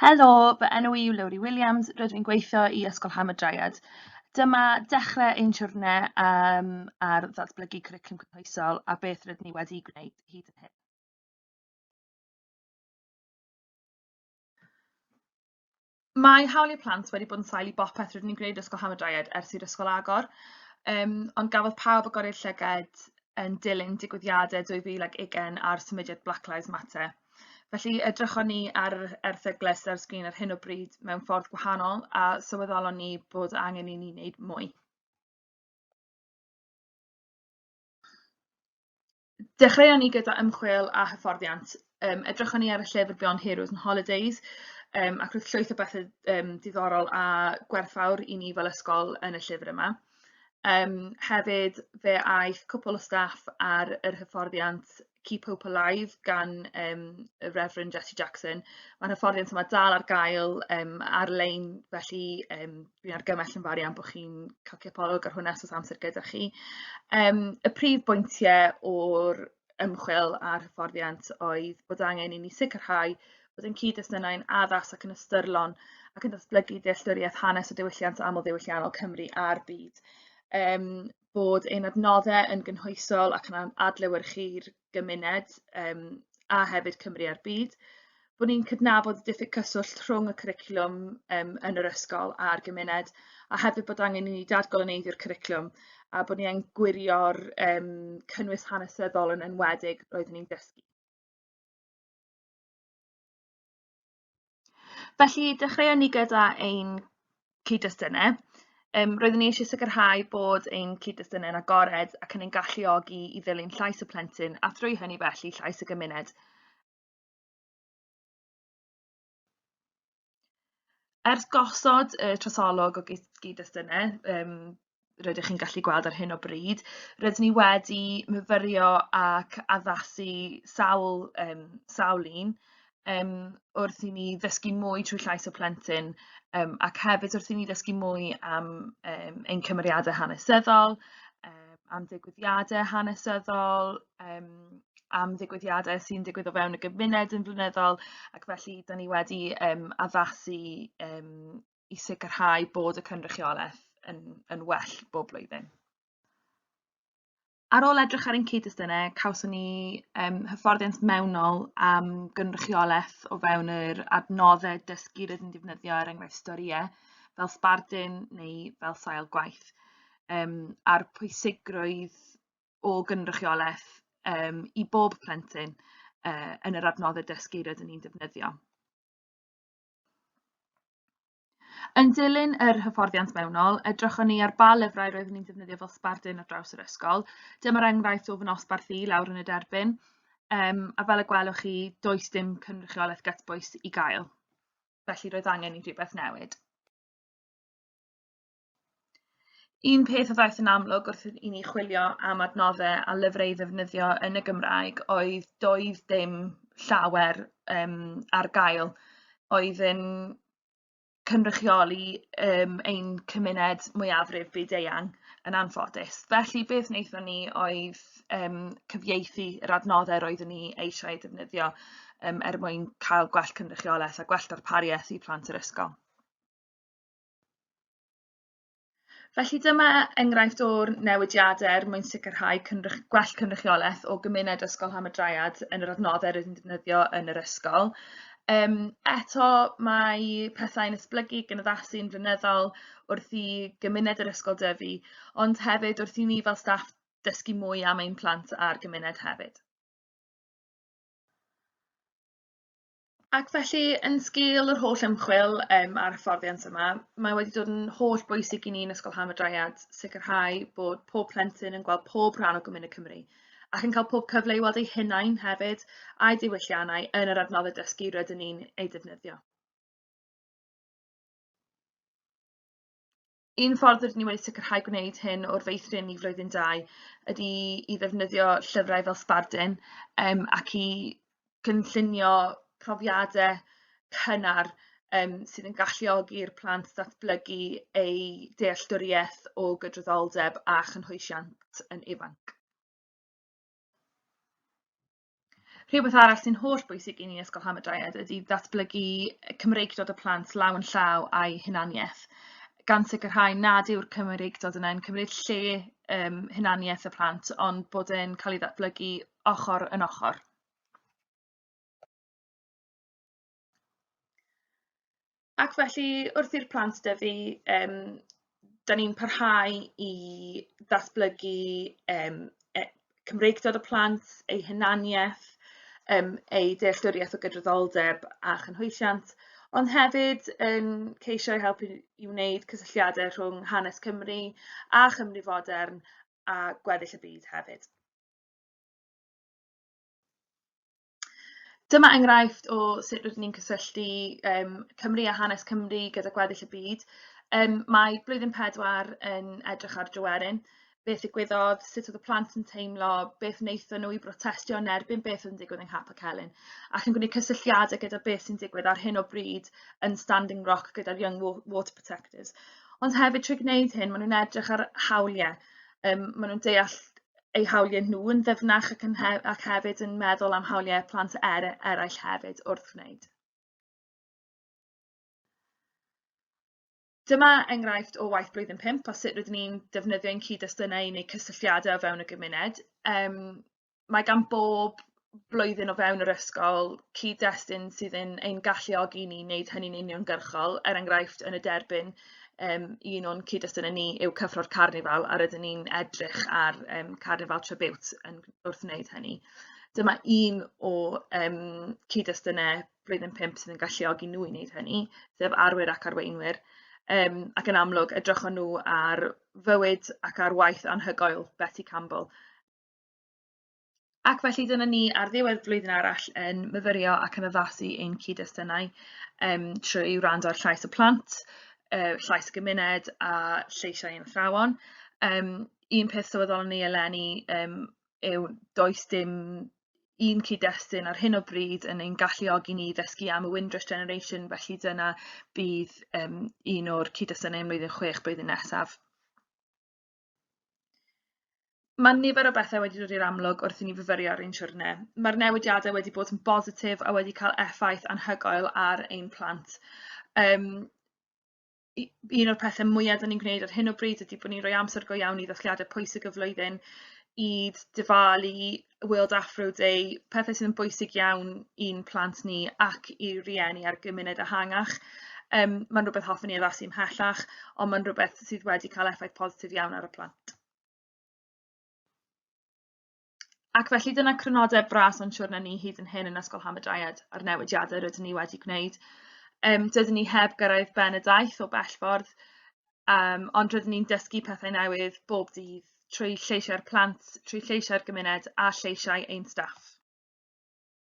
Helo, fy enw i yw Lowri Williams, rydw i'n gweithio i Ysgol Hamadryad. Dyma dechrau ein siwrne um, ar ddatblygu cwricwlwm cynhwysol a beth rydyn ni wedi gwneud hyd yn hyn. Mae hawliau plant wedi bod yn sail i bopeth rydyn ni'n gwneud Ysgol Hamadryad ers i'r ysgol agor, um, ond gafodd pawb agoriad llyged yn dilyn digwyddiadau 2020 a'r symudiad Black Lives Matter. Felly edrychon ni ar yr erthyglau sydd ar sgrin ar hyn o bryd mewn ffordd gwahanol a sylweddolon ni bod angen i ni wneud mwy. Dechreuon ni gyda ymchwil a hyfforddiant. Um, edrychon ni ar y llyfr Beyond Heroes and Holidays, um, ac roedd llwyth o bethau um, diddorol a gwerthfawr i ni fel ysgol yn y llyfr yma. Um, hefyd, fe aeth cwpl o staff ar yr hyfforddiant Keep Hope Alive gan um, y Reverend Jesse Jackson. Mae'r hyfforddiant yma dal ar gael um, ar-lein, felly um, dwi'n argymell yn fawr iawn bod chi'n cael cipolwg ar hwnna os oes amser gyda chi. Um, y prif bwyntiau o'r ymchwil a'r hyfforddiant oedd bod angen i ni sicrhau bod ein cyd-destunau'n addas ac yn ystyrlon ac yn datblygu dealltwriaeth hanes a diwylliant amlddiwylliannol Cymru a'r byd. Um, bod ein adnoddau yn gynhwysol ac yn adlewyrchu'r gymuned um, a hefyd Cymru a'r byd. Bod ni'n cydnabod y diffyg cyswllt rhwng y cwricwlwm um, yn yr ysgol a'r gymuned, a hefyd bod angen i ni dadgoloneiddio'r cwricwlwm a bod ni yn gwirio'r um, cynnwys hanesyddol yn enwedig roeddwn ni'n dysgu. Felly, dechreuon ni gyda ein cyd-destunau. Um, roeddwn ni eisiau sicrhau bod ein cyd-destunau'n agored ac yn ein galluogi i ddilyn llais y plentyn a thrwy hynny felly llais y gymuned. Ers gosod y trosolwg o gyd-destunau, um, rydych chi'n gallu gweld ar hyn o bryd, rydyn ni wedi myfyrio ac addasu sawl, um, sawl un um, wrth i ni ddysgu mwy trwy llais y plentyn um, ac hefyd wrth i ni ddysgu mwy am um, ein cymeriadau hanesyddol, um, am ddigwyddiadau hanesyddol, um, am ddigwyddiadau sy'n digwydd o fewn y gymuned yn flynyddol ac felly da ni wedi um, addasu um, i sicrhau bod y cynrychiolaeth yn, yn well bob blwyddyn. Ar ôl edrych ar ein cyd-destunau, cawson ni um, hyfforddiant mewnol am gynrychiolaeth o fewn yr adnoddau dysgu rydyn ni'n defnyddio, er enghraifft storïau, fel sbardun neu fel sail gwaith, um, a'r pwysigrwydd o gynrychiolaeth um, i bob plentyn uh, yn yr adnoddau dysgu rydyn ni'n defnyddio. Yn dilyn yr hyfforddiant mewnol, edrychon ni ar ba lyfrau roeddwn ni'n defnyddio fel sbardun ar draws yr ysgol. Dyma'r enghraifft o fy nosbarth i lawr yn y derbyn. Um, a fel y gwelwch chi, does dim cynrychiolaeth gytbwys i gael. Felly roedd angen i rhywbeth newid. Un peth a ddaeth yn amlwg wrth i ni chwilio am adnoddau a lyfrau i ddefnyddio yn y Gymraeg oedd doedd dim llawer um, ar gael oedd yn cynrychioli um, ein cymuned mwyafrif byd-eang yn anffodus. Felly beth wnaethon ni oedd um, cyfieithu yr adnoddau roeddwn ni eisiau defnyddio um, er mwyn cael gwell cynrychiolaeth a gwell darpariaeth i plant yr ysgol. Felly dyma enghraifft o'r newidiadau er mwyn sicrhau cynrych gwell cynrychiolaeth o gymuned Ysgol Hamadryad yn yr adnoddau rydyn ni'n defnyddio yn yr ysgol. Um, eto, mae pethau'n esblygu ac yn addasu'n flynyddol wrth i gymuned yr ysgol dyfu, ond hefyd wrth i ni fel staff dysgu mwy am ein plant a'r gymuned hefyd. Ac felly, yn sgil yr holl ymchwil um, a'r hyfforddiant yma, mae wedi dod yn holl bwysig i ni yn Ysgol Hamadryad sicrhau bod pob plentyn yn gweld pob rhan o gymuned Cymru ac yn cael pob cyfle i weld eu hunain hefyd a'u diwylliannau yn yr adnoddau dysgu rydyn ni'n eu defnyddio. Un ffordd rydyn ni wedi sicrhau gwneud hyn o'r feithrin i flwyddyn 2 ydy i ddefnyddio llyfrau fel sbardun um, ac i cynllunio profiadau cynnar um, sydd yn galluogi'r plant ddatblygu eu dealltwriaeth o gydraddoldeb a chynhwysiant yn ifanc. Rhywbeth arall sy'n holl bwysig i ni Ysgol Hamadryad ydy ddatblygu Cymreictod y plant law yn llaw â'i hunaniaeth, gan sicrhau nad yw'r Cymreictod yna yn cymryd lle um, hunaniaeth y plant, ond bod e'n cael ei ddatblygu ochr yn ochr. Ac felly, wrth i'r plant dyfu, um, da ni'n parhau i ddatblygu um, e, Cymreictod y plant, eu hunaniaeth, um, eu dealltwriaeth o gydraddoldeb a chynhwysiant, ond hefyd yn ceisio eu helpu i wneud cysylltiadau rhwng hanes Cymru a Chymru fodern a gweddill y byd hefyd. Dyma enghraifft o sut rydyn ni'n cysylltu um, Cymru a hanes Cymru gyda gweddill y byd. Um, mae blwyddyn pedwar yn edrych ar Dryweryn, beth ddigwyddodd, sut oedd y plant yn teimlo, beth wnaethon nhw i brotestio yn erbyn beth oedd yn digwydd yng Nghapel Celyn, ac yn gwneud cysylltiadau gyda beth sy'n digwydd ar hyn o bryd yn Standing Rock gyda'r Young Water Protectors. Ond hefyd trwy gwneud hyn, maen nhw'n edrych ar hawliau. Um, maen nhw'n deall eu hawliau nhw yn ddyfnach ac, yn he ac hefyd yn meddwl am hawliau plant er eraill hefyd wrth wneud. Dyma enghraifft o waith blwyddyn 5 a sut rydyn ni'n defnyddio ein cyd-destunau neu cysylltiadau o fewn y gymuned. Um, mae gan bob blwyddyn o fewn yr ysgol cyd-destun sydd yn ein galluogi ni wneud hynny'n uniongyrchol. Er enghraifft, yn y derbyn, um, un o'n cyd-destunau ni yw cyffro'r carnifal a rydyn ni'n edrych ar um, carnifal Trebiwt yn, wrth wneud hynny. Dyma un o um, cyd-destunau blwyddyn 5 sydd yn galluogi nhw i wneud hynny, sef arwyr ac arweinwyr. Um, ac yn amlwg, edrychon nhw ar fywyd ac ar waith anhygoel Betty Campbell. Ac felly dyna ni ar ddiwedd blwyddyn arall yn myfyrio ac yn addasu ein cyd-destunau um, trwy wrando ar llais y plant, uh, llais y gymuned a lleisiau ein athrawon. Um, un peth sylweddolon ni eleni um, yw does dim un cyd-destun ar hyn o bryd yn ein galluogi ni i ddysgu am y Windrush Generation, felly dyna bydd um, un o'r cyd-destunau ym mlwyddyn 6 blwyddyn nesaf. Mae nifer o bethau wedi dod i'r amlwg wrth i ni fyfyrio ar ein siwrne. Mae'r newidiadau wedi bod yn bositif a wedi cael effaith anhygoel ar ein plant. Um, un o'r pethau mwyaf 'dan ni'n gwneud ar hyn o bryd ydy bod ni'n rhoi amser go iawn i ddathliadau pwysig y flwyddyn, Eid, Diwali, World Afro Day, pethau sydd yn bwysig iawn i'n plant ni ac i rieni a'r gymuned ehangach. Um, mae'n rhywbeth hoffwn i addasu ymhellach, ond mae'n rhywbeth sydd wedi cael effaith positif iawn ar y plant. Ac felly dyna crynodeb bras o'n siwrne ni hyd yn hyn yn Ysgol Hamadryad a'r newidiadau rydyn ni wedi gwneud. Um, dydyn ni heb gyrraedd ben y daith o bell ffordd, um, ond rydyn ni'n dysgu pethau newydd bob dydd trwy lleisiau'r plant, trwy lleisiau'r gymuned a lleisiau ein staff.